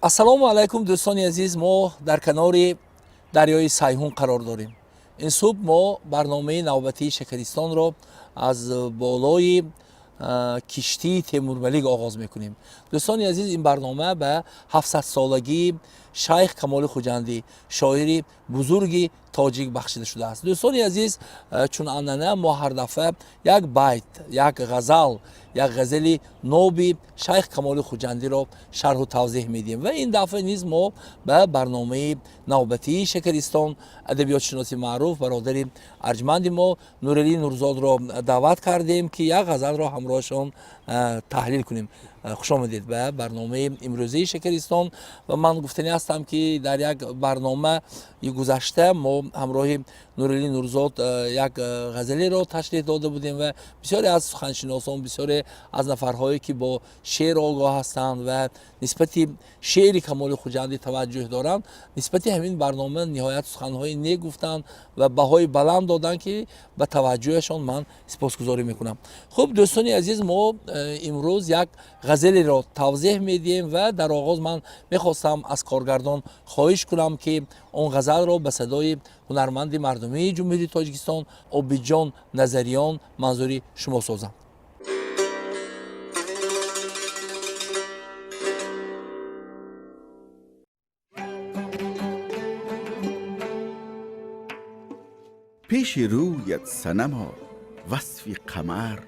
Ассалому алайкум, дӯстони азиз. Мо дар канори дарёи Сайҳун қарор дорем. Ин субҳ мо барномаи навбатии Шакаристонро аз болои киштии Темурмалик оғоз мекунем. Дӯстони азиз, ин барнома ба 700-солагии шайх Камоли Хуҷандӣ, шоири бузурги тоҷик, бахшида шудааст. Дӯстони азиз, чун анъана, мо ҳар дафъа як байт, як ғазал, як ғазали ноби шайх Камоли Хуҷандиро шарҳу тавзеҳ медиҳем ва ин дафъа низ мо ба барномаи навбатии Шакаристон адабиётшиноси маъруф, бародари арҷманди мо Нуралӣ Нурзодро даъват кардем, ки як ғазалро ҳамроҳашон таҳлил кунем. Хуш омадед ба барномаи имрӯзаи Шакаристон. Ва ман гуфтанӣ ҳастам, ки дар як барномаи гузашта мо ҳамроҳи Нуралӣ Нурзод як ғазалеро ташриҳ дода будем ва бисёре аз суханшиносон, бисёре аз нафарҳое, ки бо шеър огоҳ ҳастанд ва нисбати шеъри Камоли Хуҷандӣ таваҷҷӯҳ доранд, нисбати ҳамин барнома ниҳоят суханҳои нек гуфтанд ва баҳои баланд доданд, ки ба таваҷҷӯҳашон ман сипосгузорӣ мекунам. Хуб, дӯстони азиз, мо имрӯз як ғазалеро тавзеҳ медиҳем ва дар оғоз ман мехостам аз коргардон хоҳиш кунам, ки он ғазалро ба садои ҳунарманди мардумии Ҷумҳурии Тоҷикистон Обидҷон Назариён манзури шумо созам. Пеши рӯят, санамо, васфи қамар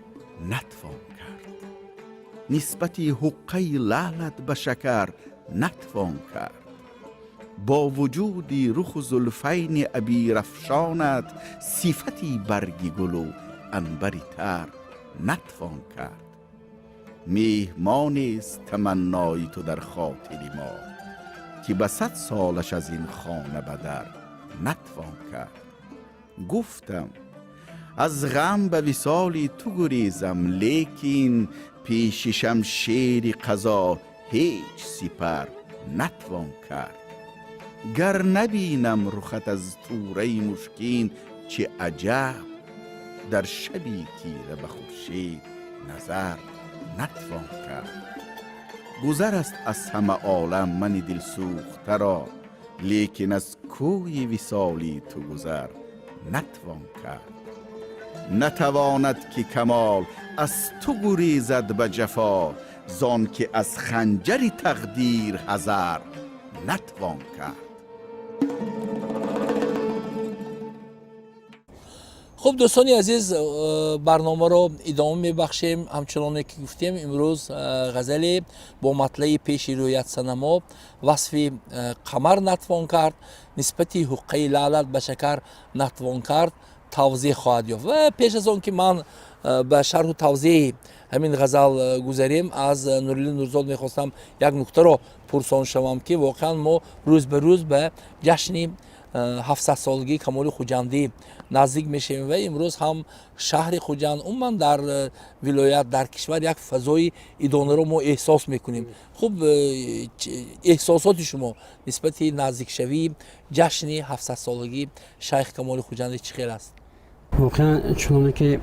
натвон кард, нисбати ҳуққаи лаълат ба шакар натвон кард. Бо вуҷуди руху зулфайни абирафшонат сифати барги гулу анбари тар натвон кард. Меҳмонест таманнои ту дар хотири мо, ки ба 100 солаш аз ин хона ба дар натвон кард. Гуфтам, аз ғам ба висоли ту гурезам, лекин пеши шамшери қазо ҳеҷ сипар натвон кард. Гар набинам рухат аз тӯраи мушкин, чӣ аҷаб, дар шаби тира ба хуршед назар натвон кард. Гузар аст аз ҳама олам мани дилсӯхтаро, лекин аз кӯи висоли ту гузар натвон кард. Натавонад ки камол аз ту гурезад ба ҷафо, зон ки аз ханҷари тақдир ҳазар натвон кард. Хуб, дӯстони азиз, барномаро идома мебахшем. Ҳамчуноне ки гуфтем, имрӯз ғазале бо матлаи «Пеши рӯят, санамо, васфи қамар натвон кард, нисбати ҳуққаи лаълат ба шакар натвон кард» тавзеҳ хоҳад ёфт. Ва пеш аз он ки ман ба шарҳу тавзеҳи ҳамин ғазал гузарем, аз Нуралӣ Нурзод мехостам як нуктаро пурсон шавам, ки воқеан мо рӯз ба рӯз ба ҷашни 700-солагии Камоли Хуҷандӣ наздик мешавем ва имрӯз ҳам шаҳри Хуҷанд, умуман дар вилоят, дар кишвар як фазои идонаро мо эҳсос мекунем. Хуб, эҳсосоти шумо нисбати наздикшавии ҷашни 700-солагии шайх Камоли Хуҷандӣ чӣ хел аст? Воқеан, чуноне ки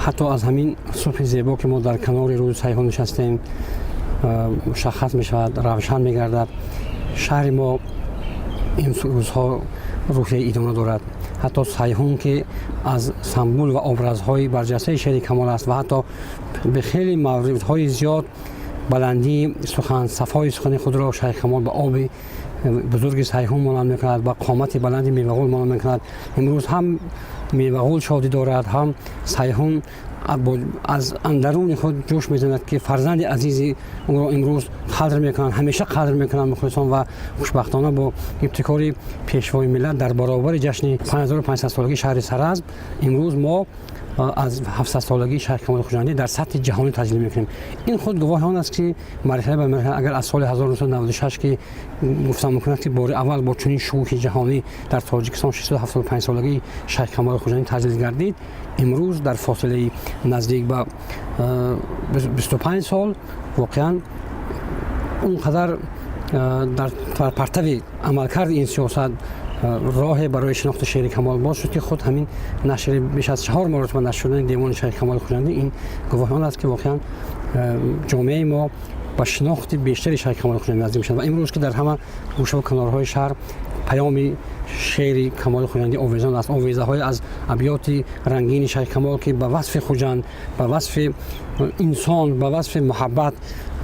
ҳатто аз ҳамин субҳи зебо, ки мо дар канори рӯди Сайҳун нишастем, мушаххас мешавад, равшан мегардад, шаҳри мо ин рӯзҳо рӯҳияи идона дорад. Ҳатто Сайҳун, ки аз самбул ва образҳои барҷастаи шеъри Камол аст ва ҳатто ба хеле мавридҳои зиёд баландии сухан, сафои сухани худро шайх Камол ба оби бузурги Сайҳун монанд мекунад, ба қомати баланди Мевағул монанд мекунад. Имрӯз ҳам Мевағул шодӣ дорад, ҳам Сайҳун аз андаруни худ ҷӯш мезанад, ки фарзанди азизи ӯро имрӯз қадр мекунанд, ҳамеша қадр мекунанд мухлисон. Ва хушбахтона бо ибтикори Пешвои миллат дар баробари ҷашни 5500-солагии шаҳри Саразм имрӯз мо Аз 700-солагии Шайх Камоли Хуҷандӣ дар сатҳи ҷаҳонӣ таҷлил мекунем. Ин худ гувоҳи он аст, ки марҳила ба марҳила, агар аз соли 1996, ки гуфтан мумкин аст, ки бори аввал бо чунин шукӯҳи ҷаҳонӣ дар Тоҷикистон 675-солагии Шайх Камоли Хуҷандӣ таҷлил гардид, имрӯз дар фосилаи наздик ба 25 сол воқеан он қадар дар партави амалкарди ин сиёсат роҳе барои шинохти шеъри Камол боз шуд, ки худ ҳамин нашри беш аз чаҳор маротиба нашр шудани Девони Шайх Камоли Хуҷандӣ ин гувоҳи он аст, ки воқеан ҷомеаи мо ба шинохти бештари Шайх Камоли Хуҷандӣ наздик мешавад. Ва имрӯз, ки дар ҳама гӯшаву канорҳои шаҳр паёми шеъри Камоли Хуҷандӣ овезон аст, овезаҳое аз абёти рангини Шайх Камол, ки ба васфи Хуҷанд, ба васфи инсон, ба васфи муҳаббат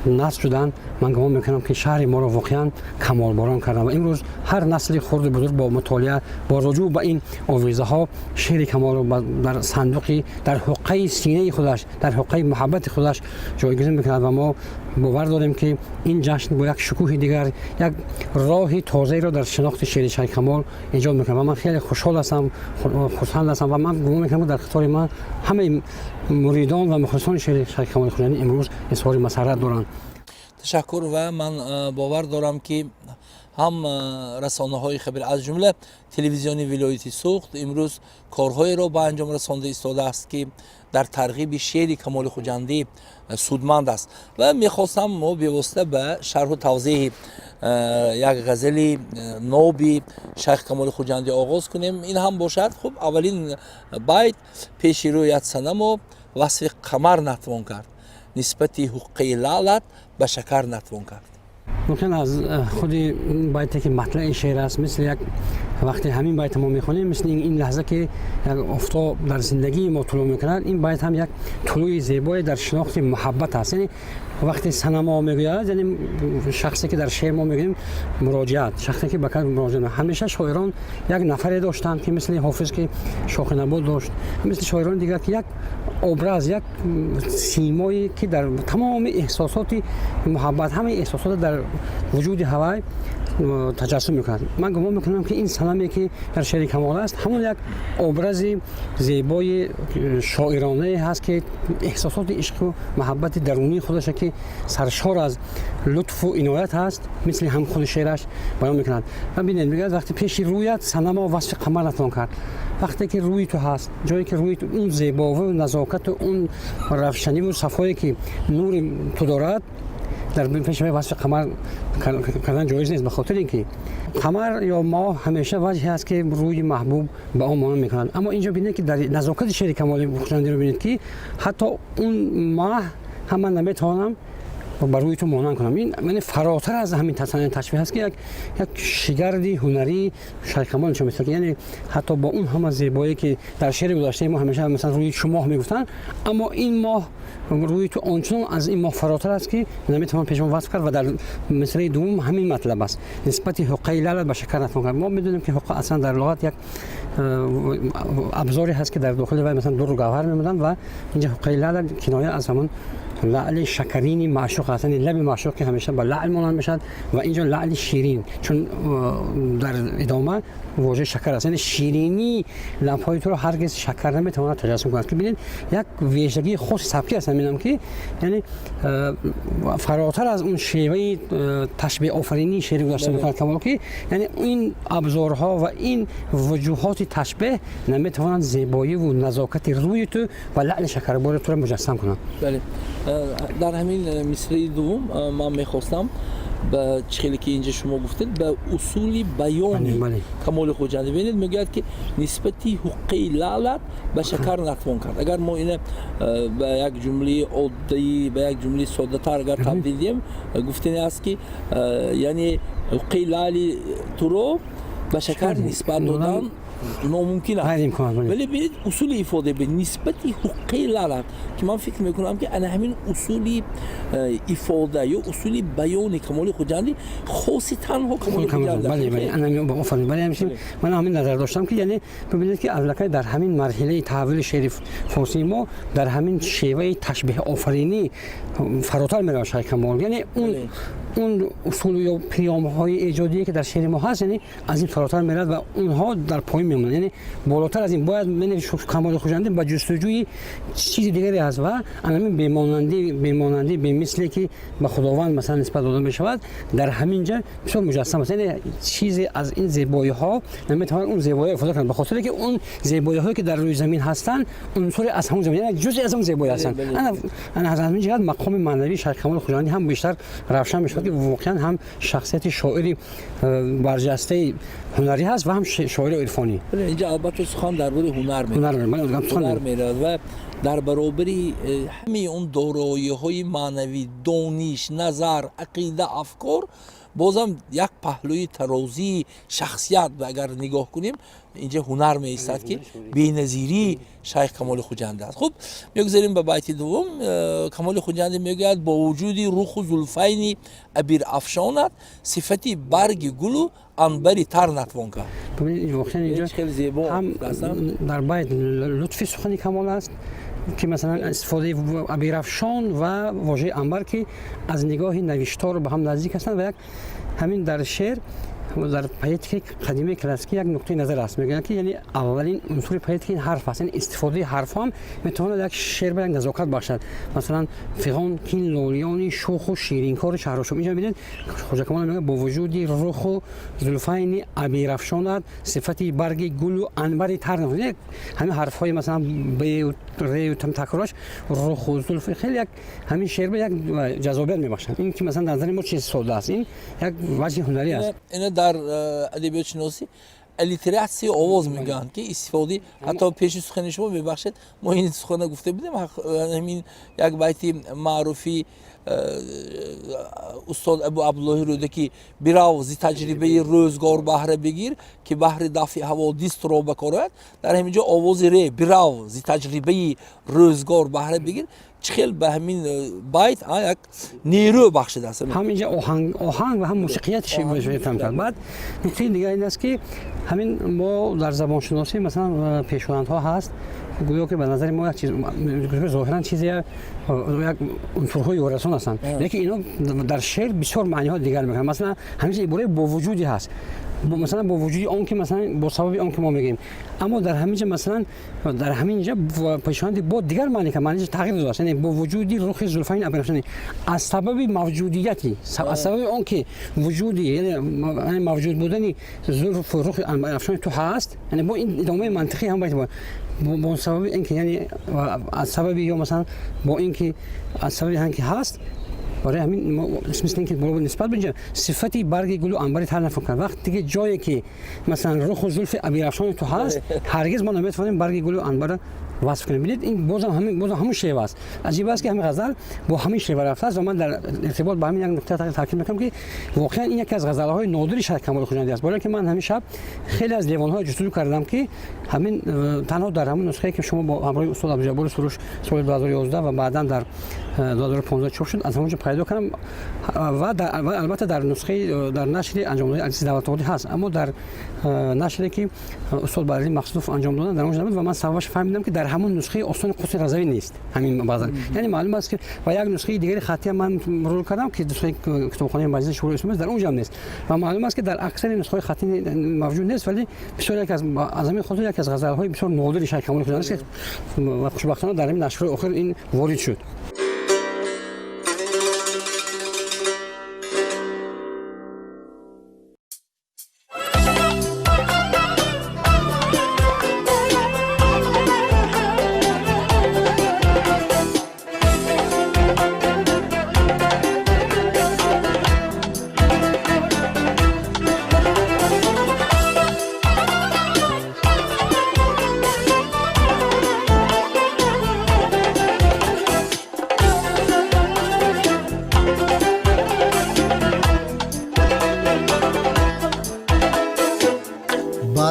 насб шуданд, ман гумон мекунам, ки шаҳри моро воқеан камолборон карданд. Ва имрӯз ҳар насли хурду бузург бо мутолиа, бо руҷӯъ ба ин овезаҳо шеъри Камолро дар сандуқи, дар ҳуққаи синаи худаш, дар ҳуққаи муҳаббати худаш ҷойгузин мекунад. Ва мо бовар дорем, ки ин ҷашн бо як шукӯҳи дигар як роҳи тозаеро дар шинохти шеъри Шайх Камол эҷод мекунад. Ва ман хеле хушҳол ҳастам, хурсанд ҳастам ва ман гумон мекунам, дар қатори ман ҳамаи муридон ва мухлисони шеъри Шайх Камоли Хуҷандӣ имрӯз изҳори масаррат доранд. Ташаккур. Ва ман бовар дорам, ки ҳам расонаҳои хабар, аз ҷумла телевизиони вилояти Суғд, имрӯз корҳоеро ба анҷом расонда истодааст, ки дар тарғиби шеъри Камоли Хуҷандӣ судманд аст. Ва мехостам мо бевосита ба шарҳу тавзеҳи як ғазали ноби Шайх Камоли Хуҷандӣ оғоз кунем. Ин ҳам бошад хуб, аввалин байт: «Пеши рӯят, санамо, васфи қамар натвон кард, нисбати ҳуққаи лаълат ба шакар натвон кард». Мумкин аз худи байте, ки матлаи шеър аст, мисли як вақте ҳамин байта мо мехонем, мисли ин лаҳза, ки як офтоб дар зиндагии мо тулӯъ мекунад, ин байт ҳам як тулӯи зебое дар шинохти муҳаббат аст. Яъне вақте санамо мегӯяд, яъне шахсе, ки дар шеър мо мегӯем муроҷиат, шахсе, ки ба кас муроҷиат. Ҳамеша шоирон як нафаре доштанд, ки мисли Ҳофиз, ки шохи набот дошт, мисли шоирони дигар, ки як образ, як симое, ки дар тамоми эҳсосоти муҳаббат, ҳамаи эҳсосот дар вуҷуди ҳавай таҷассум мекунад. Ман гумон мекунам, ки ин санаме, ки дар шеъри Камол аст, ҳамон як образи зебои шоиронае ҳаст, ки эҳсосоти ишқу муҳаббати дарунии худаша, ки саршор аз лутфу иноят ҳаст, мисли ҳам худи шеъраш баён мекунад. Ва бинед, мегӯяд: «Вақте пеши рӯят, санамо, васфи қамар натавон кард». Вақте ки рӯи ту ҳаст, ҷое ки рӯи ту, он зебову назокату он равшаниву сафое, ки нури ту дорад, дар пеши васфи қамар кардан ҷоиз нест, ба хотири ин ки қамар ё моҳ ҳамеша ваҷҳе аст, ки рӯи маҳбуб ба он монанд мекунад. Аммо инҷо бинед, ки дар назокати шеъри Камоли Хуҷандиро бинед, ки ҳатто он моҳ ҳам ман наметавонам ба рӯи ту монанд кунам. Ин яъне фаротар аз ҳамин ташбеҳ аст, ки як шигарди ҳунарии Шайх Камол нишон медиҳад, яъне ҳатто бо он ҳама зебоие, ки дар шеъри гузаштаи мо ҳамеша масалан рӯи чу моҳ мегуфтанд, аммо ин моҳ, рӯи ту ончунон аз ин моҳ фаротар аст, ки наметавон пешмон васф кард. Ва дар мисраи дуввум ҳамин матлаб аст: «Нисбати ҳуққаи лаълат ба шакар натавон кард». Мо медонем, ки ҳуққа аслан дар луғат як абзоре ҳаст, ки дар дохили вай масалан дурру гавҳар мемонанд. Ва инҷа ҳуққаи лаълат киноя аз ҳамон лаъли шакарини маъшуқ аст, яъне лаби маъшуқ, ки ҳамеша ба лаъл монанд мешавад. Ва инҷо лаъли ширин, чун дар идома вожаи шакар аст, яъне ширинии лабҳои туро ҳаргиз шакар наметавонад таҷассум кунад. Ки бинед, як вежагии хоси сабкӣ аст ҳаминам, ки яъне фаротар аз он шеваи ташбеҳофаринии шеъри гузашта мекунад Камол, ки яъне ин абзорҳо ва ин вуҷуҳоти ташбеҳ наметавонанд зебоиву назокати рӯи ту ва лаъли шакарбори туро муҷассам кунанд. Бале, дар ҳамин мисраи дуввум ман мехостам ба чӣ хеле ки инҷа шумо гуфтед, ба усули баёни Камоли Хуҷандӣ. Бинед, мегӯяд, ки нисбати ҳуққаи лаълат ба шакар натвон кард. Агар мо ина ба як ҷумлаи оддӣ, ба як ҷумлаи соддатар агар табдил диҳем, гуфтане аст, ки яъне ҳуққаи лаъли туро ба шакар нисбат додан номумкин аст. Вале бинед, усули ифода бе нисбати ҳуққаи лаълат, ки ман фикр мекунам, ки ана ҳамин усули ифода ё усули баёни Камоли Хуҷандӣ хоси танҳо Камоли. Ман ҳамин назар доштам, ки яъне бибинед, ки аллакай дар ҳамин марҳилаи таҳаввули шеъри форсии мо дар ҳамин шеваи ташбеҳофаринӣ фаротар меравад Шайх Камол, яъне он Он усул ё пиёмҳои эҷодие, ки дар шеъри мо ҳаст, яъне аз ин фаротар меравад ва онҳо дар поин мемонанд. Яъне болотар аз ин бояд Камоли Хуҷандӣ ба ҷустуҷӯи чизи дигаре ҳаст ва ҳамин бемонандӣ, бемисле, ки ба Худованд масалан нисбат дода мешавад, дар ҳамин ҷа бисёр муҷассам аст. Яъне чизе аз ин зебоиҳо наметавонад он зебоиҳо ифода кунад, ба хотире ки он зебоиҳое, ки дар рӯи замин ҳастанд, унсуре аз ҳамон замин, яъне ҷузъе аз он зебоӣ ҳастанд. Ана аз ҳамин ҷиҳат мақоми маънавии Шайх Камоли Хуҷандӣ ҳам бештар равшан мешавад, ки воқеан ҳам шахсияти шоири барҷастаи ҳунарӣ ҳаст ва ҳам шоири ирфонӣ. Инҷа албатта сухан дар бораи ҳунар меравад ва дар баробари ҳамаи он дороиҳои маънавӣ, дониш, назар, ақида, афкор, бозам як паҳлӯи тарозии шахсият агар нигоҳ кунем, инҷа ҳунар меистад, ки беназирии Шайх Камоли Хуҷандӣ аст. Хуб, мегузарем ба байти дуввум. Камоли Хуҷандӣ мегӯяд: бо вуҷуди руху зулфайни абирафшонат, сифати барги гулу анбари тар натвон кард. Ҳам дар байт лутфи сухани Камол аст, ки масалан истифодаи абирафшон ва вожаи анбар, ки аз нигоҳи навиштор ба ҳам наздик ҳастанд, ва як ҳамин дар шеър, дар поэтикаи қадимаи классикӣ як нуқтаи назар аст. Мегӯянд, ки яъне аввалин унсури поэтика ин ҳарф аст. Яъне истифодаи ҳарфҳо ҳам метавонад як шеър ба як назокат бахшад. Масалан, фиғон кин лолиёни шӯху ширинкори шаҳрошум. Инҷа бинед, Хоҷа Камол мегӯяд: бо вуҷуди руху зулфайни абирафшонат, сифати барги гулу анбари тар. Ҳамин ҳарфҳои масалан б, р, такрораш, руху зулф, хеле як ҳамин шеър ба як ҷазобият мебахшад. Ин ки масалан дар назари мо чизи сода аст, ин як ваҷҳи ҳунарӣ аст. Дар адабиётшиносӣ аллитератсияи овоз мегӯянд, ки истифодаи ҳатто пеши сухани шумо, мебахшед, мо ин сухана гуфта будем, ҳамин як байти маъруфи устод Абу Абдуллоҳи Рӯдакӣ: бирав, зи таҷрибаи рӯзгор баҳра бигир, ки баҳри дафъи ҳаводис туро ба кор ояд. Дар ҳамин ҷо овози ре, бирав, зи таҷрибаи рӯзгор баҳра бигир, чӣ хел ба ҳамин байт як нерӯ бахшидааст. Ҳам инҷа оҳанг ва ҳам мусиқияти шеър кард. Баъд нуктаи дигар ин аст, ки ҳамин мо дар забоншиносӣ масалан пешвандҳо ҳаст, гӯё ки ба назари мо як чиз зоҳиран чизе, як унсурҳои ёрасон ҳастанд, лекин ино дар шеър бисёр маъниҳо дигар мекунанд. Масалан, ҳамин ибораи бо вуҷуди ҳаст, масалан бо вуҷуди он ки, масалан бо сабаби он ки мо мегӯем, аммо дар ҳамин ҷа, масалан дар ҳамин ҷа пешванди бо дигар маъни кард, маъниш тағйир додааст. Яъне бо вуҷуди рухи зулфайни абирафшони, аз сабаби мавҷудияти, аз сабаби он ки вуҷуди, яъне мавҷуд будани зулфу рухи абирафшони ту ҳаст. Яъне бо ин идомаи мантиқӣ ҳам бояд бо сабаби ин ки, яъне аз сабаби ё масалан бо ин ки аз сабаби ҳам ки ҳаст, барои ҳамин мисли ин ки нисбат ба сифати барги гулу анбари тар нафон кард. Вақте ки ҷое ки масалан руху зулфи абирафшони ту ҳаст, ҳаргиз мо наметавонем барги гулу анбарро васф кунем. Бинед, ин бозам ҳамон шева аст. Аҷиб аст, ки ҳамин ғазал бо ҳамин шева рафтааст ва ман дар иртибот ба ҳамин як нукта таъкид мекунам, ки воқеан ин яке аз ғазалҳои нодири Шайх Камоли Хуҷандӣ аст. Барои ки ман ҳамин шаб хеле аз девонҳоро ҷустуҷӯ кардам, ки ҳамин танҳо дар ҳамон нусхае, ки шумо бо ҳамроҳи устод Абдуҷаббори Суруш соли 2011 ва баъдан дар 2015 чоп шуд, аз ҳамон ҷо пайдо кардам ва албатта дар нусхаи дар нашри анҷомдодаи Азизи Давлатободӣ ҳаст, аммо дар нашре, ки устод Баҳриддин Мақсудов анҷом доданд, дар он ҷо набуд ва ман сабабаш фаҳмидам, ки дар ҳамон нусхаи Остони Қудси Разавӣ нест ҳамин ғазал. Яъне маълум аст, ки ва як нусхаи дигари хаттия ман мурур кардам, ки нусхаи китобхонаи Маҷлиси Шӯрои Исломӣ, дар он ҷо ҳам нест ва маълум аст, ки дар аксари нусхаҳои хаттӣ мавҷуд нест. Вале бисёр як аз ҳамин хотир яке аз ғазалҳои бисёр нодири Шайх Камоли Хуҷандӣ аст, ва хушбахтона дар ҳамин нашрҳои охир ин ворид шуд.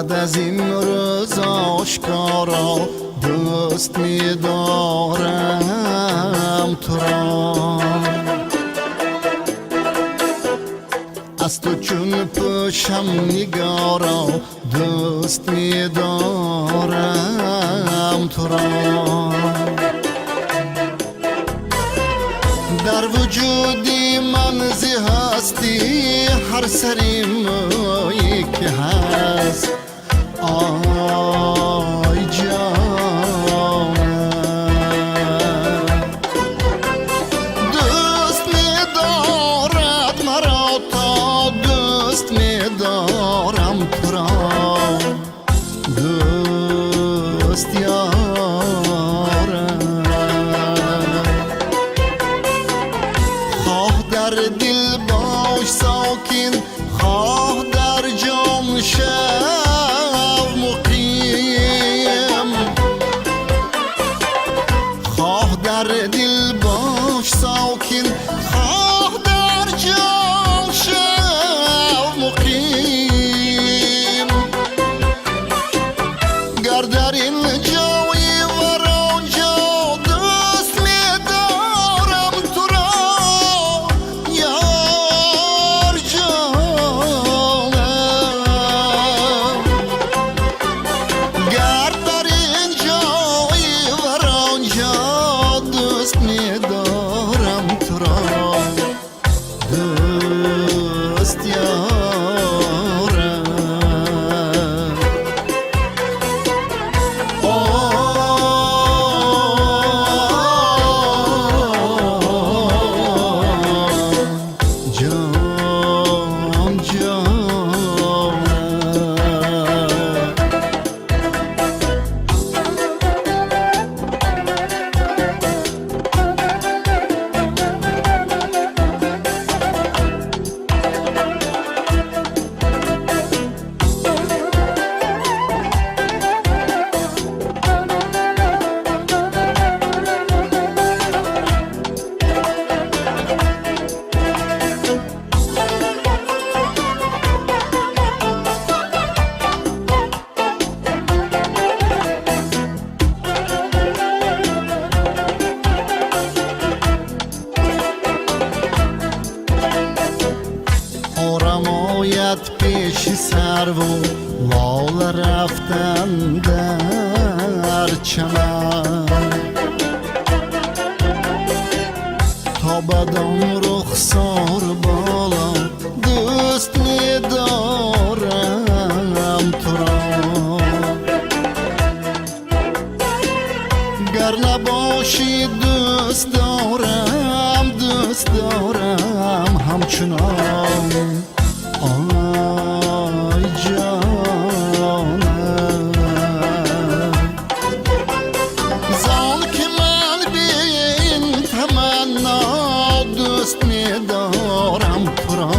بعد از این روز آشکارا دوست می‌دارم تو را، از تو چون پوشم نگارا دوست می‌دارم تو را، در وجود Вуҷуди ман зи ҳастӣ ҳар сари мӯе ки ҳаст, ой ҷонам. Дӯст медорад маро то дӯст медорам туро, дӯст ёрам. Хоҳ дар дил бош сокин, хоҳ дар ҷон шав муқим. Хоҳ дар дил бош сокин, хоҳ дар ҷон шав муқим. Гар дар ин ҷои варон ҷо дӯст медорам туро, ёр ҷонам. Гар дар ин ҷои варон ҷо дӯст медорам туро, дӯст ёрам. Ҷон, ҷонам. Орам ояд пеши сарву лола рафтан дар чаман, то бадон рухсор боло дӯст медорам туро. Гар набошӣ дӯст дорам, дӯст дорам ҳамчунон, ой ҷонам. Зон ки ман бе ин таманно дӯст медорам туро,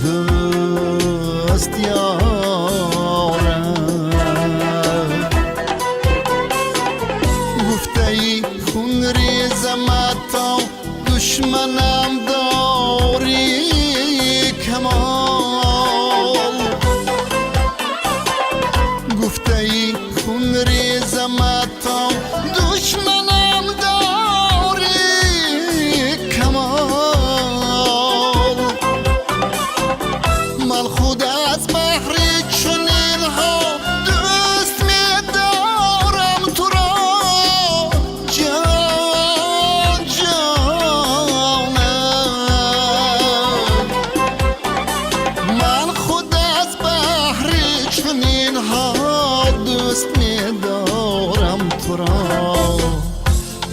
дӯст ёрам. Гуфтаи хунрезамато душманам дорӣ камол. Гуфтаи хунрезамато душманам дорӣ камол. Ман худ аз баҳри чунинҳо дӯст медорам туро, ҷон, ҷонам. Ман худ аз баҳри чунинҳо дӯст медорам туро,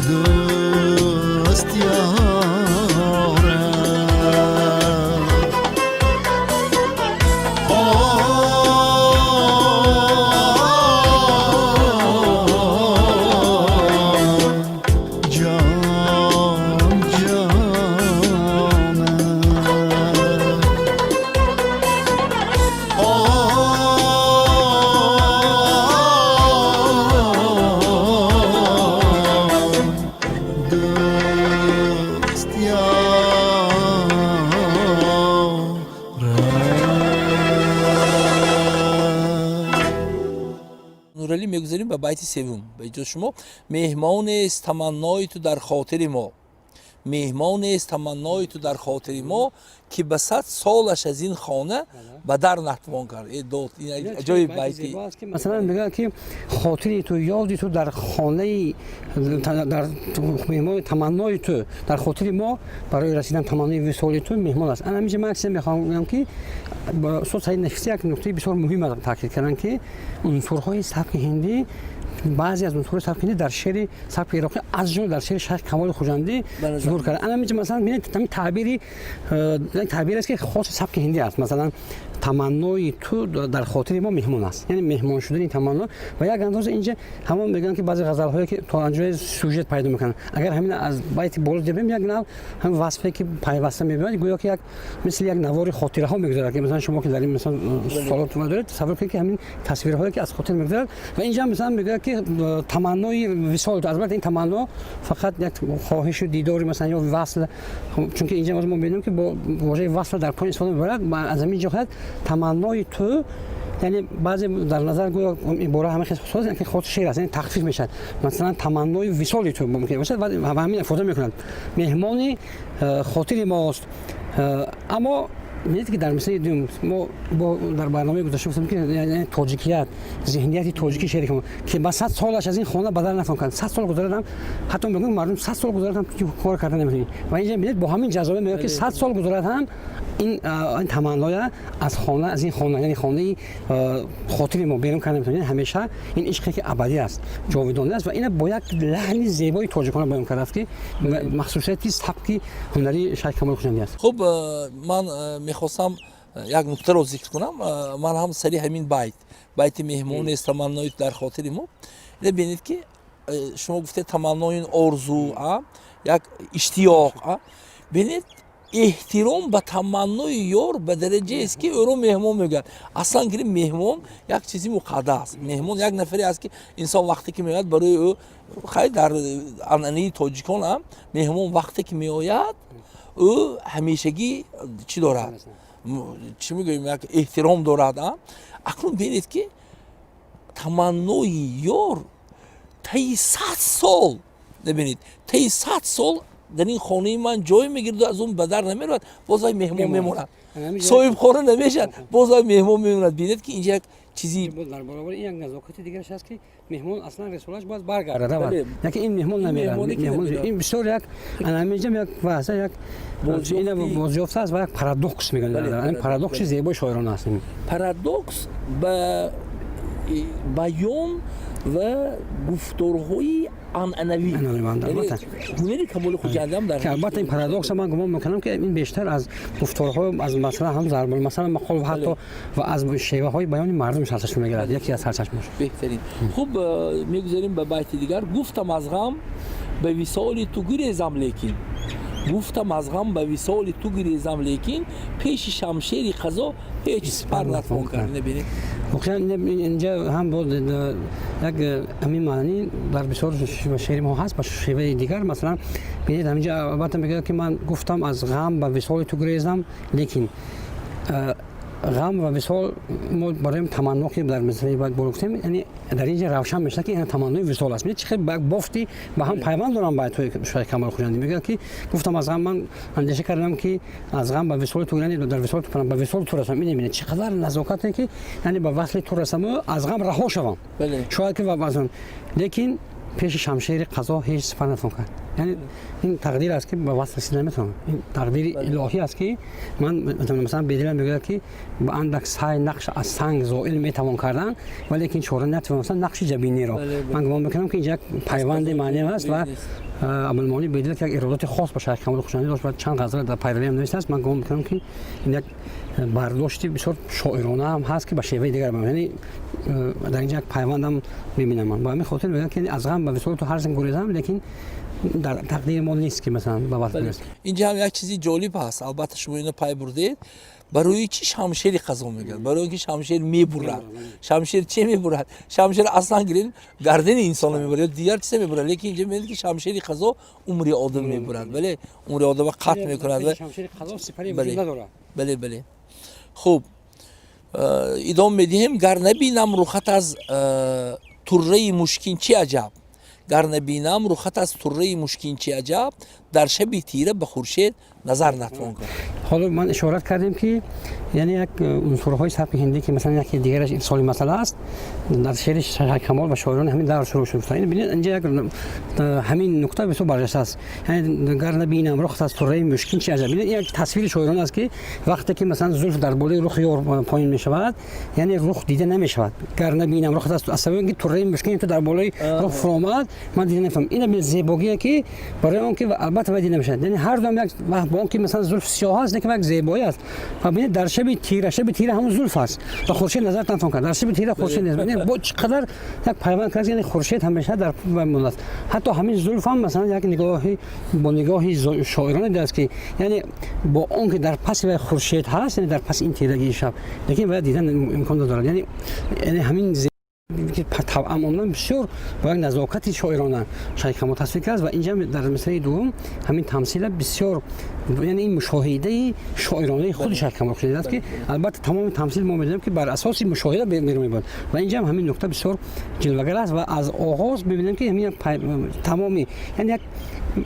дӯст ёрам. Ҷон, ҷонам. Дӯст ёрам. Нуралӣ, мегузарем ба байти севум. Ба иҷози шумо: меҳмонест таманнои ту дар хотири мо, Меҳмонест таманнои ту дар хотири мо, ки ба 100 солаш аз ин хона ба дар натвон кард. Э дод, ин аҷоиб байти. Масалан, мегӯяд, ки хотири ту, ёди ту дар хонаи дар меҳмони, таманнои ту дар хотири мо барои расидан таманнои висоли ту меҳмон аст. Ана ҳаминҷа ман як чизе мехоҳам гӯям, ки устод Саид Нафисӣ як нуктаи бисёр муҳим таъкид карданд, ки унсурҳои сабки ҳиндӣ, баъзе аз унсурҳои сабки ҳиндӣ дар шеъри сабки ироқӣ, аз ҷумла дар шеъри Шайх Камоли Хуҷандӣ зуҳур кард. Ана ҳаминҷа, масалан, бинед, ҳамин таъбири як таъбир аст, ки хоси сабки ҳиндӣ аст. Масалан, таманнои ту дар хотири мо меҳмон аст, яъне меҳмон шудани таманно. Ва як андоза инҷа ҳамон мегӯянд, ки баъзе ғазалҳое, ки то анҷои сюжет пайдо мекунанд, агар ҳамин аз байти боло дибем, як нав ҳамин васфе, ки пайваста мебинад, гӯё ки як мисли як навори хотираҳо мегузарад, ки масалан шумо, ки дар ин масалан солот доред, тасаввур кунед, ки ҳамин тасвирҳое, ки аз хотир мегузарад. Ва инҷа масалан мегӯяд, ки таманнои висоли ту, албатта, ин таманно фақат як хоҳишу дидори, масалан, ё васл, чунки инҷа мо мебинем, ки бо вожаи васл дар поён истифода мебарад. Аз ҳамин ҷиҳат таманнои ту, яъне баъзе дар назар гӯё ибора ҳама хел хусус, ки хоси шеър аст, яъне тахфиф мешавад. Масалан, таманнои висоли ту мумкин бошад ва ҳамин ифода мекунад, меҳмони хотири мост. Аммо бинед, ки дар мисраи дуюм мо бо дар барномаи гузашта гуфтем, ки тоҷикият, зеҳнияти тоҷикӣ, шеъре ки ба 100 солаш аз ин хона бадал натавон кард, 100 сол гузарадам, ҳатто мегӯям, мардум 100 сол гузарад ҳам кор карда наметавонӣ. Ва инҷа бинед, бо ҳамин ҷазоя мегӯяд, ки 100 сол гузарад ҳам ин таманноя аз хона, аз ин хона, яъне хонаи хотири мо берун карда наметавонӣ. Ҳамеша ин ишқе, ки абадӣ аст, ҷовидона аст. Ва ина бо як лаҳни зебои тоҷикона баён кардааст, ки махсусияти сабки ҳунарии Шайх Камоли Хуҷандӣ аст. Хуб, ман мехостам як нуктаро зикр кунам. Ман ҳам сари ҳамин байт, байти меҳмонест таманнои дар хотири мо. Ина бинед, ки шумо гуфтед, таманнои орзу, як иштиёқ. Бинед, эҳтиром ба таманнои ёр ба дараҷаест, ки ӯро меҳмон мегӯяд. Аслан гирим, меҳмон як чизи муқаддас, меҳмон як нафаре аст, ки инсон вақте ки меояд, барои ӯ хай, дар анъанаи тоҷикон меҳмон вақте ки меояд, ӯ ҳамешагӣ чӣ дорад, чӣ мегӯем, як эҳтиром дорад. Акнун бинед, ки таманнои ёр таи 100 сол, бибинед, таи 100 сол дар ин хонаи ман ҷой мегирду аз он ба дар намеравад, боз вай меҳмон мемонад, соҳибхона намешавад, боз вай меҳмон мемонад. Бинед, ки инҷа як чизи Дар баробари ин як назокати дигараш аст, ки меҳмон аслан рисолааш бояд баргардад, лекин ин меҳмон намерад. Ин бисёр як ҳаминҷа як ваҳса, як бозёфта аст ва як парадокс мегӯянд, парадокси зебои шоирона аст. Парадокс ба баён ва гуфторҳои анъанавӣ, ҳунари Камоли Хуҷандиам дар Албатта, ин парадокса ман гумон мекунам, ки ин бештар аз гуфторҳо, аз масалан ҳам зарбулмасал, мақол ва ҳатто ва аз шеваҳои баёни мардум сарчашма мегирад, яке аз сарчашмааш. Беҳтарин. Хуб, мегузарем ба байти дигар. Гуфтам, аз ғам ба висоли ту гурезам, лекин, гуфтам, аз ғам ба висоли ту гурезам, лекин пеши шамшери қазо ҳеҷ сипар натвон кард. Бинед. Воқеан, инҷа ҳам боз як ҳамин маънӣ дар бисёр шеъри мо ҳаст ба шеваи дигар. Масалан, бинед, ҳаминҷа албатта мегӯяд, ки ман гуфтам, аз ғам ба висоли ту гурезам, лекин ғам ва висол мо барои таманно, ки дар мисраи баъд боло гуфтем, яъне дар инҷа равшан мешавад, ки ин таманнои висол аст. Чӣ хел ба як бофти ба ҳам пайванд дорам байтҳои Шайх Камоли Хуҷандӣ. Мегӯяд, ки гуфтам, аз ғам, ман андеша кардам, ки аз ғам ба висоли ту, яъне дар висоли ту, ба висоли ту расам. Ин бинед, чӣ қадар назокате, ки яъне ба васли ту расаму аз ғам раҳо шавам, шояд ки, лекин пеши шамшери қазо ҳеҷ сипар натавон кард. Яъне ин тақдир аст, ки ба васл расида наметавонам, ин тақдири илоҳӣ аст, ки ман, масалан, Бедилам мегӯяд, ки ба андак сай нақш аз санг зоил метавон кардан, валекин чора натавонистан нақши ҷабиниро. Ман гумон мекунам, ки инҷа як пайванди маънавӣ аст ва Абулмони Бедил, ки як иродати хос ба Шайх Камоли Хуҷандӣ дошт ва чанд ғазал дар пайравиам навиштааст, ман гумон мекунам, ки ин як бардошти бисёр шоирона ҳам ҳаст, ки ба шеваи дигар, яъне дар инҷа як пайвандам мебинам. Ман ба ҳамин хотир мегӯям, ки аз ғам ба висоли ту ҳарчанд гурезам, лекин дар тақдири мо нест, ки масалан ба васл бирасем. Инҷа ҳам як чизи ҷолиб ҳаст. Албатта, шумо ино пай бурдед, барои чӣ шамшери қазо мегӯяд? Барои он ки шамшер мебурад. Шамшер че мебурад? Шамшер аслан гирем, гардани инсонро мебурад ё дигар чизе мебурад, лекин инҷа мебинед, ки шамшери қазо умри одам мебурад. Бале, умри одама қатъ мекунад. Бале. Хуб, идома медиҳем. Гар набинам рухат аз турраи мушкин, чӣ аҷаб. Гар набинам рухат аз турраи мушкин, чи аҷаб, дар шаби тира ба хуршед назар натвон кард. Ҳоло ман ишорат кардем, ки яъне як унсурҳои сабки ҳиндӣ, ки масалан яке дигараш ирсоли масъала аст, дар шеъри Камол ва шоирони ҳамин давр шурӯъ шуд. Бинед, инҷа як ҳамин нукта бисёр барҷаста аст, яъне гар набинам рухат аз турраи мушкин, чи аҷаб. Бинед, як тасвири шоирон аст, ки вақте ки масалан зулф дар болои рухи ёр поин мешавад, яъне рух дида намешавад. Гар набинам рухат аз сабаби ки турраи мушкин ту дар болои рух фуромад, ман дида наметавонам. Ина зебогие, ки барои он ки албатта вай дида намешавад. Яъне ҳар дам як бо он ки масалан зулф сиёҳ аст, лекин як зебоӣ аст. Ва бинед, дар шаби тира, шаби тира ҳамон зулф аст, ба хуршед назар натавон кард. Дар шаби тира хуршед нест. Бо чӣ қадар як пайванд кард, яъне хуршед ҳамеша дар мондааст. Ҳатто ҳамин зулф ҳам масалан як нигоҳи бо нигоҳи шоирона дидааст, ки яъне бо он ки дар паси вай хуршед ҳаст, яъне дар паси ин тирагии шаб, лекин вай дидан имкон надорад. Яъне ҳамин ки тавъам омадан бисёр бо як назокати шоирона Шайх Камол тасвир кард. Ва инҷа дар мисраи дуввум ҳамин тамсила бисёр, яъне ин мушоҳидаи шоиронаи худи Шайх Камол аст, ки албатта тамоми тамсил мо медонем, ки бар асоси мушоҳида берун мебарад. Ва инҷа ҳам ҳамин нукта бисёр ҷилвагар аст. Ва аз оғоз мебинем, ки ҳамин тамоми, яъне як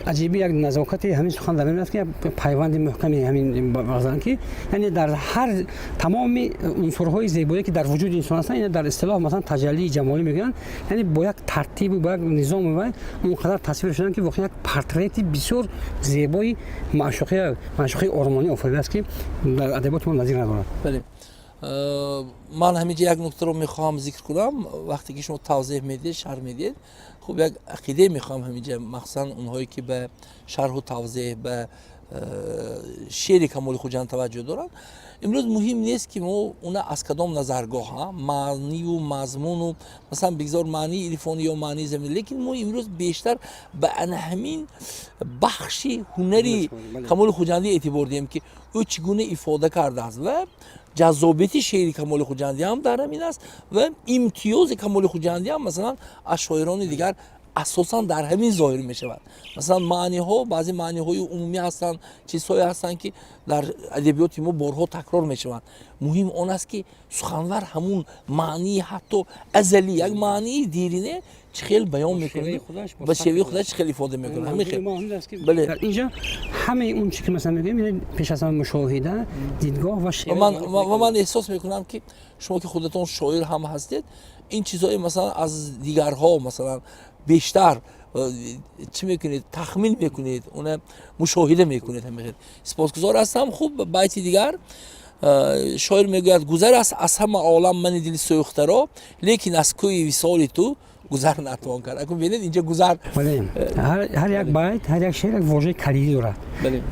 аҷиби, як назокати ҳамин сухан дар ин аст, ки пайванди муҳками ҳамин ғазал, ки яъне дар ҳар тамоми унсурҳои зебоие, ки дар вуҷуди инсон ҳастанд, ина дар истилоҳ масалан таҷаллии ҷамолӣ мегӯянд, яъне бо як тартибу бо як низому вай он қадар тасвир шуданд, ки воқеан як портрети бисёр зебои маъшуқаи ормонӣ офаридааст, ки дар адабиёти мо назир надорад. Бале, ман ҳаминҷа як нуктаро мехоҳам зикр кунам. Вақте ки шумо тавзеҳ медиҳед, шарҳ медиҳед, хуб, як ақидае мехоҳам ҳаминҷа, махсусан онҳое ки ба шарҳу тавзеҳ ба шеъри Камоли Хуҷанд таваҷҷӯҳ доранд. Имрӯз муҳим нест, ки мо уна аз кадом назаргоҳ, маъниву мазмуну, масалан, бигзор маънии ирфонӣ ё маънии заминӣ, лекин мо имрӯз бештар ба ана ҳамин бахши ҳунари Камоли Хуҷандӣ эътибор диҳем, ки ӯ чӣ гуна ифода кардааст. Ва ҷаззобияти шеъри Камоли Хуҷандӣ ҳам дар ҳамин аст ва имтиёзи Камоли Хуҷандӣ ҳам, масалан, аз шоирони дигар асосан дар ҳамин зоҳир мешавад. Масалан, маъниҳо, баъзе маъниҳои умумӣ ҳастанд, чизҳое ҳастанд, ки дар адабиёти мо борҳо такрор мешаванд. Муҳим он аст, ки суханвар ҳамун маънии ҳатто азалӣ, як маънии дирине чӣ хел баён мекунад, ба шеваи худаш чӣ хел ифода мекунад. Ҳамин хел. Бале, инҷа ҳамаи он чи ки масалан мегӯем, пеш аз ҳама мушоҳида, дидгоҳ ва Ва ман эҳсос мекунам, ки шумо, ки худатон шоир ҳам ҳастед, ин чизҳое, масалан, аз дигарҳо, масалан, бештар чӣ мекунед, тахмин мекунед, уна мушоҳида мекунед. Ҳамин, сипосгузор ҳастам. Хуб, байти дигар шоир мегӯяд: гузар аст аз ҳама олам мани дили сӯхтаро, лекин аз кӯи висоли ту гузар натавон кард. Акун бинед, инҷа гузар. Бале, ҳар як байт, ҳар як шеър як вожаи калидӣ дорад.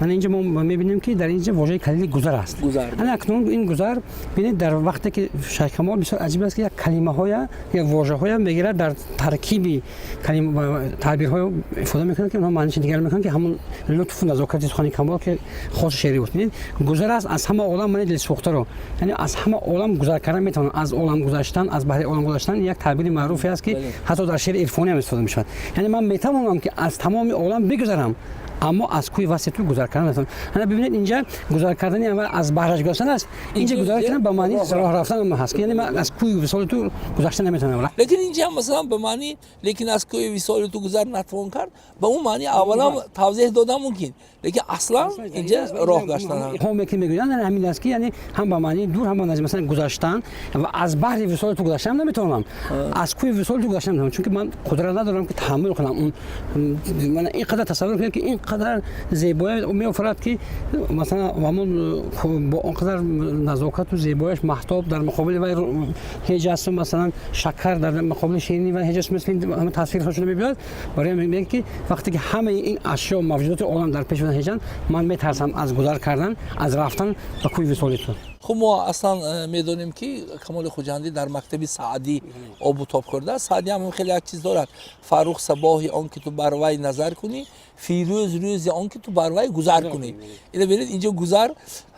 Мана инҷа мо мебинем, ки дар инҷа вожаи калидӣ гузар аст. Ана акнун ин гузар, бинед, дар вақте ки Шайх Камол бисёр аҷиб аст, ки як калимаҳоя, як вожаҳоя мегирад, дар таркиби таъбирҳоя ифода мекунад, ки онҳо маъниши дигар мекунанд, ки ҳамон лутфу назокати сухани Камол, ки хоси шеъри буд. Бинед, гузар аст аз ҳама олам мани дилсӯхтаро, яъне аз ҳама олам гузар кардан метавонам. Аз олам гузаштан, аз баҳри олам гузаштан як таъбири маъруфе аст, ки ҳатто дар шеъри ирфонӣ ҳам истифода мешавад. Яъне ман метавонам, ки аз тамоми олам бигузарам, аммо аз кӯи васли ту гузар кардан наметавонам. Ана бибинед, инҷа гузар кардани аввал аз баҳраш гузаштан аст, инҷа гузар кардан ба маънии роҳ рафтан ҳаст, ки яъне ман аз кӯи висоли ту гузашта наметавонам. Лекин инҷа масалан ба маънии лекин аз кӯи висоли ту гузар натавон кард, ба он маъни аввалам тавзеҳ додан мумкин, лекин аслан инҷа роҳ гаштан. Ҳоме ки мегӯянд, ҳамин аст, ки яъне ҳам ба маънии дур, ҳам ба наздик. Масалан, гузаштан ва аз баҳри висоли ту гузаштан наметавонам, аз кӯи висоли ту гузаштан наметавонам, чунки ман қудрат надорам, ки таҳаммул кунам. Ман ин қадар тасаввур кунед, ки ин қадар зебоя меофарад, ки масалан ҳамон бо он қадар назокату зебояш маҳтоб дар муқобили вай ҳеҷ асту, масалан, шакар дар муқобили ширини вай ҳеҷ аст, мисли ҳама тасвирҳо шуда мебиёяд. Барои мегӯяд, ки вақте ки ҳамаи ин ашё, мавҷудоти олам дар пеши ман ҳеҷанд, ман метарсам аз гузар кардан, аз рафтан ба кӯи висоли ту. Хуб, мо аслан медонем, ки Камоли Хуҷандӣ дар мактаби Саъдӣ обу тоб хӯрдааст. Саъдӣ ҳам хеле як чиз дорад: фаррух сабоҳи он ки ту бар вай назар кунӣ, фирӯз рӯзи он ки ту бар вай гузар кунӣ. Ина бинед, инҷо гузар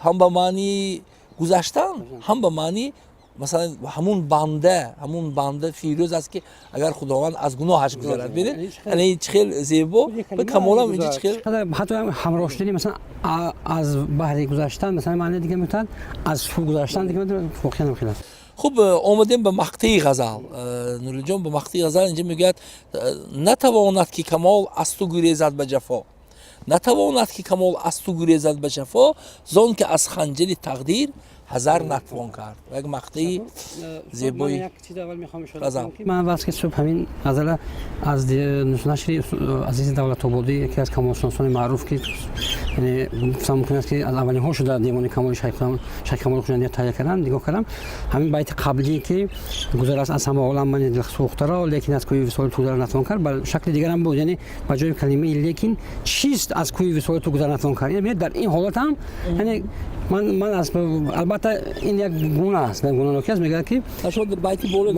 ҳам ба маънии гузаштан, ҳам ба маънии, масалан, ҳамун банда фирӯз аст, ки агар Худованд аз гуноҳаш гузарад. Бинед, ана ин чӣ хел зебо ва Камолам инҷо чӣ хел. Ҳатто ҳамроҳ шудани, масалан, аз баҳри гузаштан, масалан, маънии дига метавонад, аз сӯ гузаштан дига воқеан хел аст. Хуб, омадем ба мақтаи ғазал, Нуриддинҷон. Ба мақтаи ғазал инҷа мегӯяд: натавонад ки камол аз ту гурезад ба ҷафо, натавонад ки камол аз ту гурезад ба ҷафо, зон ки аз ханҷари тақдир ҳазар натвон кард. Як мақтаи зебои ғазал. Ман вақте ки субҳ ҳамин ғазала аз нашри Азизи Давлатободӣ, яке аз камолшиносони маъруф, ки гуфтам мумкин аст ки аз аввалинҳо шуда девони камоли Шайх Камоли Хуҷандия таҳия кардам, нигоҳ кардам, ҳамин байти қаблие ки гузар аст аз ҳама олам мани дилсӯхтаро, лекин аз кӯи висоли ту гузар натвон кард, ба шакли дигарам буд, яъне ба ҷои калимаи лекин чист аз кӯи висоли ту гузар натвон кард. Яъне дар ин ҳолат ҳам, яъне ман аз албатта ин як гуна аст, гунаноки аст, мегӯяд ки байти боло.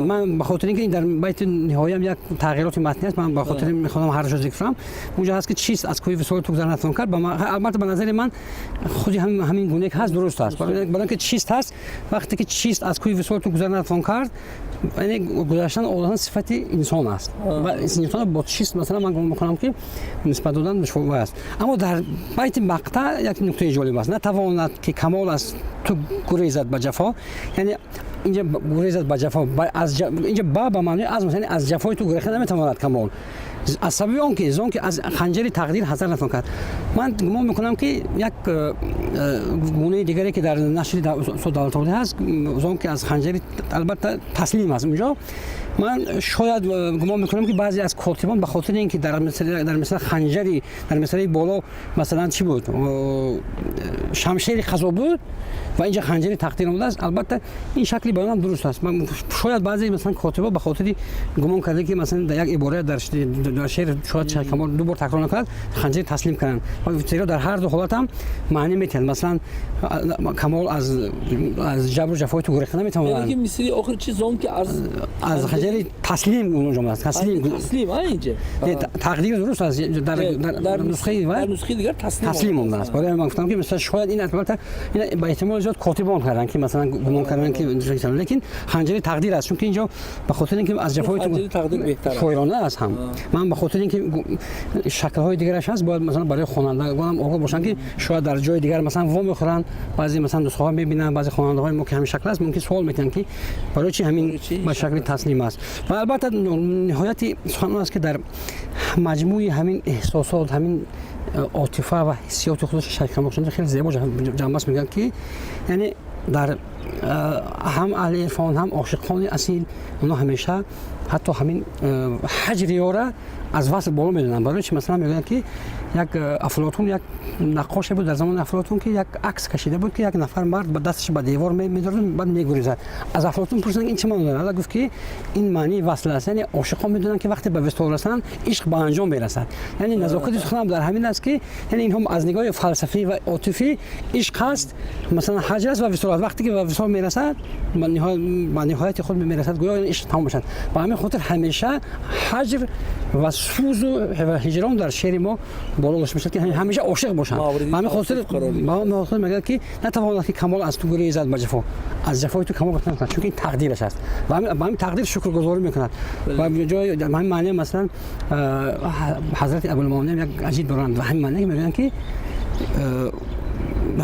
Ман ба хотири ин ки дар байти ниҳоям як тағйироти матнӣ аст, ман ба хотири мехоҳам ҳарашо зикр кунам. Унҷа ҳаст ки чист аз кӯи висоли ту гузар натвон кард. Албатта, ба назари ман, худи ҳамин гуна ки ҳаст, дуруст аст, барои ин ки чист ҳаст. Вақте ки чист аз кӯи висоли ту гузар натвон кард, яъне гузаштан одатан сифати инсон аст ва инсон бо чист, масалан, ман гумон мекунам ки нисбат додан душвор аст. Аммо дар байти мақта як нуктаи ҷолиб аст: натавонад ки камол аз ту гурезад ба ҷафо. Яъне инҷа гурезад ба ҷафо, инҷа ба маънои аз, яъне аз ҷафои ту гурехта наметавонад камол, аз сабаби он ки зон ки аз ханҷари тақдир ҳазар натавон кард. Ман гумон мекунам ки як гунаи дигаре ки дар нашри устод Давлатободӣ ҳаст, зон ки аз ханҷари, албатта, таслим аст унҷо. Ман шояд гумон мекунам ки баъзе аз котибон ба хотири ин ки дар масъала ханҷари, дар масъалаи боло, масалан, чӣ буд, шамшери қазо буд ва инҷа ханҷари тақдир омадааст. Албатта, ин шакли баёнам дуруст аст. Шояд баъзе, масалан, котибо ба хотири гумон карда ки, масалан, дар як ибора дар шеър шояд Шайх Камол ду бор такрор накунад, ханҷари таслим кунанд, зеро дар ҳар ду ҳолат ҳам маънӣ метиҳанд. Масалан, камол аз ҷабру ҷафои ту гурехта наметавонад. Мисри охир чи зон ки аз ханҷари таслим унҷо омадааст. Таслим, таслим инҷа тақдир дуруст аст, дар нусхаи дар нусхаи дигар таслим омадааст. Барои ман гуфтам ки, масалан, шояд ин, албатта, ин ба эҳтимоли зиёд котибон карданд ки, масалан, гумон карданд ки, лекин ханҷари тақдир аст, чунки инҷо ба хотири ин ки аз ҷафои ту шоирона аст ҳам. Ман ба хотири ин ки шаклҳои дигараш ҳаст, бояд, масалан, барои хонандагонам огоҳ бошанд ки шояд дар ҷои дигар, масалан, во мехӯранд, баъзе, масалан, нусхаҳо мебинанд, баъзе хонандаҳои мо ки ҳамин шакл аст, мумкин суол мекунанд ки барои чи ҳамин ба шакли таслим аст. Ва албатта, ниҳояти сухан он аст ки дар маҷмӯи ҳамин эҳсосот, ҳамин отифа ва ҳиссиёти худаш Шайх Камол Хуҷандӣ хеле зебо ҷамъбаст мегӯяд ки, яъне дар ҳам аҳли ирфон, ҳам ошиқони асил, онҳо ҳамеша ҳатто ҳамин ҳаҷри ёра аз васл боло медонанд. Барои чи? Масалан, мегӯянд ки як Афлотун, як наққоше буд дар замони Афлотун, ки як акс кашида буд ки як нафар мард ба дасташ ба девор медорад, баъд мегурезад. Аз Афлотун пурсиданд, ин чӣ маъно дорад? Гуфт ки ин маънии васл аст, яъне ошиқон медонанд ки вақте ба висол расанд, ишқ ба анҷом мерасад. Яъне назокати суханам дар ҳамин аст ки, яъне инҳо аз нигоҳи фалсафӣ ва отифӣ ишқ ҳаст, масалан, ҳаҷр аст ва висол аст. Вақте ки ба висол мерасад, ба ниҳояти худ мерасад, гӯё ишқ тамом мешавад. Ба ҳамин хотир ҳамеша ҳаҷр ва сӯзу ва ҳиҷрон дар шеъри мо боло дошта мешавад ки ҳамеша ошиқ бошанд. Ба ҳамин хотир мегӯяд ки натавонад ки камол аз ту гурезад ба ҷафо, аз ҷафои ту камол гурехта наметавонад, чунки ин тақдираш аст ва ба ҳамин тақдир шукргузорӣ мекунад. Ва ҷои ҳамин маъне, масалан, ҳазрати Абулмуъминин як аҷиб доранд ва ҳамин маъне мегӯянд ки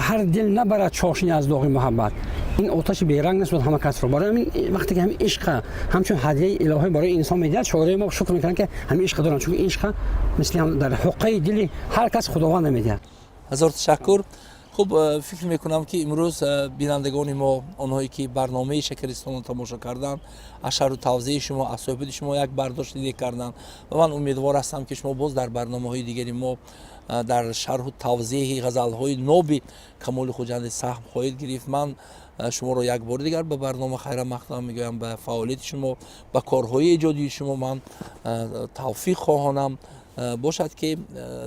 ҳар дил набарад чошни аз доғи муҳаббат, ин оташи беранг нест ҳама касро. Барои ҳамин вақте ки ҳамин ишқа ҳамчун ҳадияи илоҳӣ барои инсон медиҳад, шоирои мо шукр мекунанд ки ҳамин ишқа доранд, чунки ишқа мисли ҳам дар ҳуққаи дили ҳар кас худованд намедиҳад. Ҳазор ташаккур. Хуб, фикр мекунам ки имрӯз бинандагони мо, онҳое ки барномаи Шакаристонро тамошо карданд, аз шарҳу тавзеҳи шумо, аз суҳбати шумо як бардошти дигар карданд ва ман умедвор ҳастам ки шумо боз дар барномаҳои дигари мо дар шарҳу тавзеҳи ғазалҳои ноби Камоли Хуҷандӣ саҳм хоҳед гирифт. Ман шуморо як бори дигар ба барнома хайрамақдам мегӯям. Ба фаъолияти шумо, ба корҳои эҷодии шумо ман тавфиқ хоҳонам. Бошад ки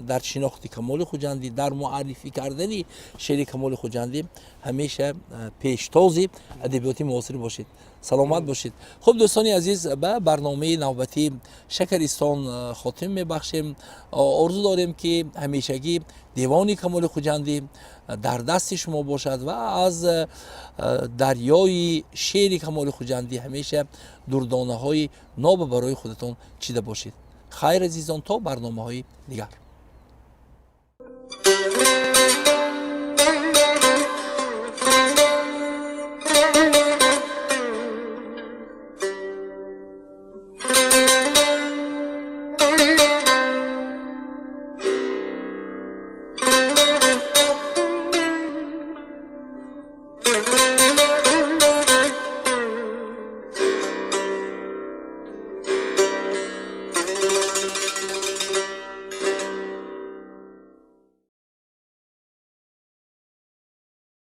дар шинохти Камоли Хуҷандӣ, дар муаррифӣ кардани шеъри Камоли Хуҷандӣ ҳамеша пештоби адабиёти муосир бошед. Саломат бошед. Хуб, дӯстони азиз, ба барномаи навбатии Шакаристон хотим мебахшем. Орзу дорем ки ҳамешагӣ девони Камоли Хуҷандӣ дар дасти шумо бошад ва аз дарёи шеъри Камоли Хуҷандӣ ҳамеша дурдонаҳои ноба барои худатон чида бошед. Хайр, азизон, то барномаҳои дигар.